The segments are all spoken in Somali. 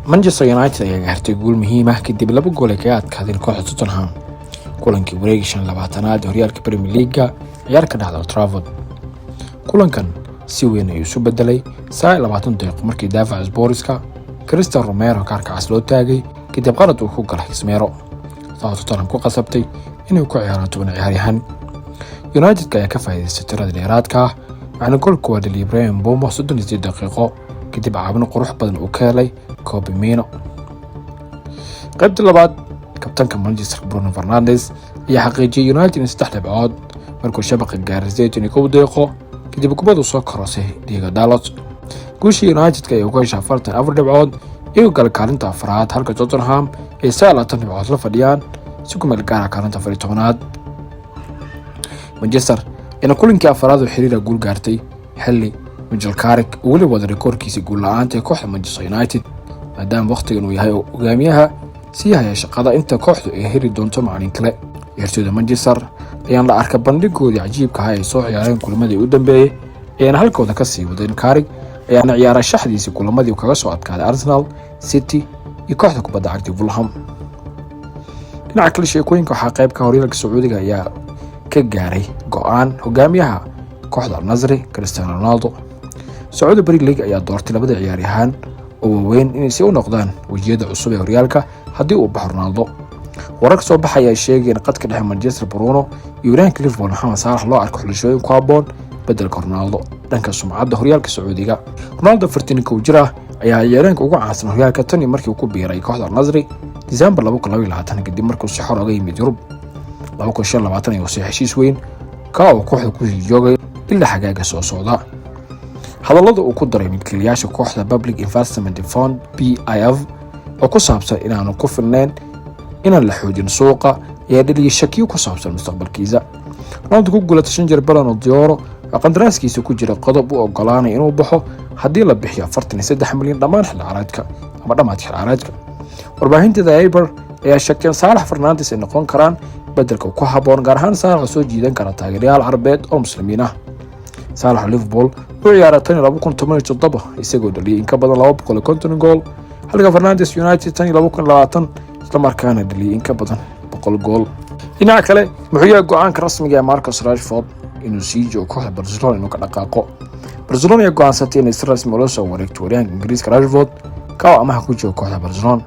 Manchester United ayaa gaartay guul muhiim ah kadib laba gool ay kaga adkaadeen kooxda Tottenham kulankii wareegii 25aad ee horyaalka Premier League-ga, ciyaar ka dhacda Old Trafford. Kulankan si weyn ayuu isu bedelay 29 daqiiqo markii daafaca Spurs-ka Cristian Romero kaarka cas loo taagay kadib qalad uu ku galay Casemiro, taasoo Tottenham ku qasabtay inay ku ciyaaraan 10 ciyaaryahan. United ayaa ka faa'iidaystay tirada dheeraadka ah, waxaana goolka waa dhaliyay Bryan Mbeumo 38 daqiiqo kadib caawin qurux badan uu ka helay Kobbie Mainoo. Qaybta labaad, kabtanka Manchester Bruno Fernandes ayaa xaqiijiyay United in saddex dhibcood markuu shabaqa gaaray 81 daqiiqo kadib kubadu soo korosay Diogo Dalot. Guusha United-ka ayaa ku hesha 44 dhibcood, iyagoo gala kaalinta afraad, halka Tottenham ay 29 dhibcood la fadhiyaan si ku meel gaara kaalinta 14aad. Manchester ina kulankii afraad oo xiriira guul gaartay, xilli Michael Carrick uu weli wada rikoorkiisa guul la-aanta ee kooxda Manchester United, maadaama wakhtigan uu yahay hogaamiyaha sii haya shaqada inta kooxdu ay heli doonto macalin kale. Ciyaartooyda Manchester ayaan la arka bandhigoodii cajiibka ahaa ay soo ciyaareen kulamadii u dambeeyey, ayaana halkooda ka sii wadeen. Carrick ayaana ciyaaray shaxdiisii kulamadii kaga soo adkaaday Arsenal, City iyo kooxda kubadda cagta Fulham. Dhinaca kale, sheekooyinka waxaa qayb ka horyaalka Sacuudiga ayaa ka gaaray go-aan hogaamiyaha kooxda Al Nassr Cristiano Ronaldo. Sacuudi Pro League ayaa doortay labada ciyaaryahaan oo waaweyn inay si u noqdaan wejiyada cusub ee horyaalka haddii uu baxo Ronaldo. Wararka soo baxaya ay sheegeen qadka dhexe Manchester Bruno iyo waraanka Liverpool Maxamed Saalax loo arko xulashooyin ku habboon bedelka Ronaldo dhanka sumcadda horyaalka Sacuudiga. Ronaldo, 41 jir ah, ayaa ciyaaryahanka ugu caansan horyaalka tan iyo markii uu ku biiray kooxda Al Nassr December 2022, kadib markuu si xor oga yimid Yurub. 2025 ayuu sii heshiis weyn ka oo kooxda kusii joogay ilaa xagaaga soo socda. Hadallada uu ku daray milkiilayaasha kooxda Public Investment Fund, PIF, oo ku saabsan inaanu ku filnayn inaan la xoojin suuqa ayaa dhaliyay shakiyo ku saabsan mustaqbalkiisa. Ronaldo ku guulatay shan jeer Ballon d'Or oo qandaraaskiisa ku jira qodob u ogolaanaya inuu baxo haddii la bixiyo 43 milyan dhammaan xilli ciyaareedka ama dhammaadka xilli ciyaareedka. Warbaahinta The Aber ayaa sheegtay in Saalax, Fernandes ay noqon karaan bedelka ku habboon, gaar ahaan Saalax oo soo jiidan kara taageerayaal Carbeed oo Muslimiin ah. Saalax oo Liverpool u ciyaaray tan iyo 2017 isagoo dhaliyay in ka badan 250 gool, halka Fernandes United tan iyo 2020, islamarkaana dhaliyay in ka badan 100 gool. Dhinaca kale, muxuu yahay go-aanka rasmiga ee Marcus Rashford inuu sii joogo kooxda Barcelona, inuu ka dhaqaaqo? Barcelona ayaa go-aansatay inay si rasmi ula soo wareegto waryahanka Ingiriiska Rashford, ka oo amaha ku jooga kooxda Barcelona.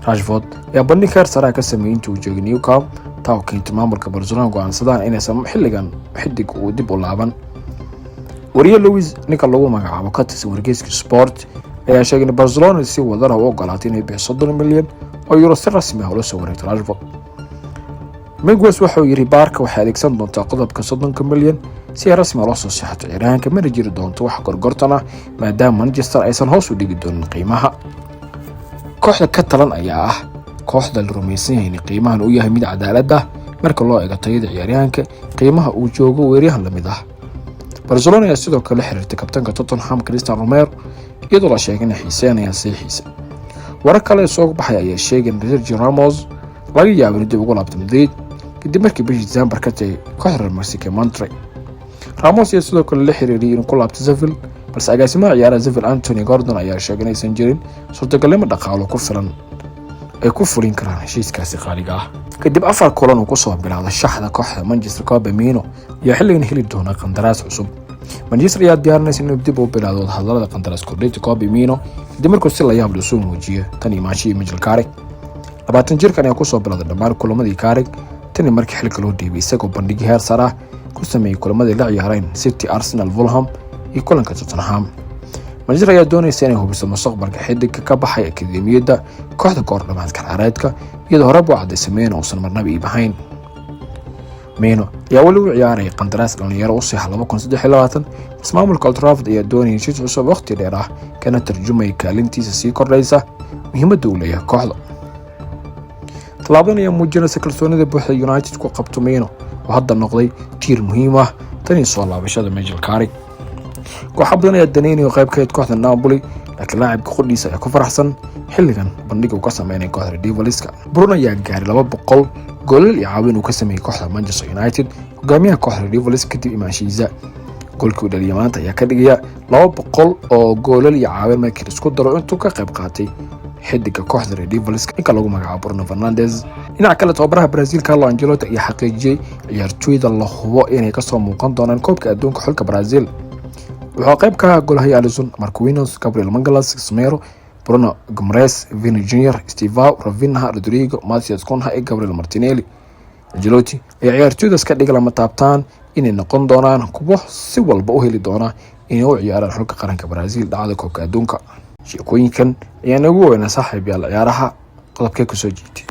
Rashford ayaa bandhig heer sare ka sameeyey intii uu joogay Nou Camp, taa oo keentay maamulka Barcelona go-aansadaan inaysan xilligan xidig uu dib u laaban. Wariye Louis ninka lagu magacaabo ka tirsan wargeyska Sport ayaa sheegay in Barcelona si wadara u ogolaatay inay bixiso €30 milyan si rasmi ah ula soo wareegto Rashford. Miguez wuxuu yiri Barca waxay adeegsan doontaa qodobka 30-ka milyan si ay rasmi loo soo seexato ciyaaryahanka, mana jiri doonto wax gorgortan ah, maadaama Manchester aysan hoos u dhigi doonin qiimaha. Kooxda Catalan ayaa ah kooxda la rumaysan yahay in qiimahan uu yahay mid cadaalad ah marka loo eego tayada ciyaaryahanka, qiimaha uu joogo weeryahan lamid ah. Barcelona ayaa sidoo kale la xiriirtay kabtanka Tottenham Cristian Romero, iyadoo la sheegay inay xiiseynayaan saxiixiisa. Warar kale soo baxay ayaa sheegay in Sergio Ramos laga yaabo inuu dib ugu laabto Madrid kadib markii bishii December ka tagay kooxda reer Mexico ee Monterrey. Ramos ayaa sidoo kale la xiriiriyay inuu ku laabto Sevilla, balse agaasimaha ciyaaraha Sevilla Anthony Gordon ayaa sheegay inaysan jirin suurtagalnimo dhaqaalo ku filan ay ku fulin karaan heshiiskaasi qaaliga ah. Kadib afar kulan uu kusoo bilaawday shaxda kooxda Manchester, Kobbie Mainoo ayaa xilligan heli doona qandaraas cusub. Manchester ayaa diyaarinaysa inuu dib u bilaawdo wadahadalada qandaraas kordhinta Kobbie Mainoo kadib markuu si layaab leh usoo muujiyo tan iyo maanshihii Michael Carrick. 20 jirkan ayaa kusoo bilowday dhammaan kulamadii Carrick tani markii xilka loo dhiibay, isagoo bandhigyo heer sare ah ku sameeyey kulamadii la ciyaareen City, Arsenal, Fulham iyo kulanka Tottenham. Manchester ayaa doonaysa inay hubiso mustaqbalka xidigka ka baxay akademiyadda kooxda kahor dhamaadka ciyaareedka, iyadoo horeba u caddaysay Mainoo uusan marnaba iib ahayn. Mainoo ayaa weli u ciyaaraya qandaraas dhalinyaro u seexa 2023, balse maamulka Old Trafford ayaa doonaya heshiis cusub waqti dheer ah, kana tarjumaya kaalintiisa sii kordhaysa muhiimadda uu leeyahay kooxda. Tallaabadan ayaa muujinaysa kalsoonida buuxda United ku qabto Mainoo, oo hadda noqday tiir muhiim ah tan iyo soo laabashada Michael Carrick. Kooxo badan ayaa daneynaya qayb ka ahayd kooxda Napoli, laakiin laacibka qudhiisa ayaa ku faraxsan xilligan bandhiga uu ka sameynaya kooxda Devilska. Bruno ayaa gaaray 200 goolal iyo caawin uu ka sameeyey kooxda Manchester United, hogaamiyaha kooxda Devils kadib imaanshihiisa. Goolkii uu dhaliyay maanta ayaa ka dhigaya 200 oo goolal iyo caawin markii isku daro intuu ka qayb qaatay xidiga kooxda Red Devils ninka lagu magacaabo Bruno Fernandes. Dhinaca kale, tababaraha Brazil Carlo Ancelotti ayaa xaqiijiyey ciyaartooyda la hubo inay kasoo muuqan doonaan koobka adduunka xulka Brazil. Wuxuu qayb ka ahaa goolhaye Alisson, Marquinhos, Gabriel Magalhaes, Casemiro, Bruno Guimaraes, Vini Junior, Estevao, Raphinha, Rodrigo, Matheus Cunha iyo Gabriel Martinelli. Ancelotti ayaa ciyaartooydaas ka dhig lama taabtaan inay noqon doonaan kuwo si walba u heli doona inay u ciyaaraan xulka qaranka Brazil dhacda koobka adduunka. Sheekooyinkan ayaa nagu weynaa, saaxiib yaal. Ciyaaraha qodobkee kusoo jiitay?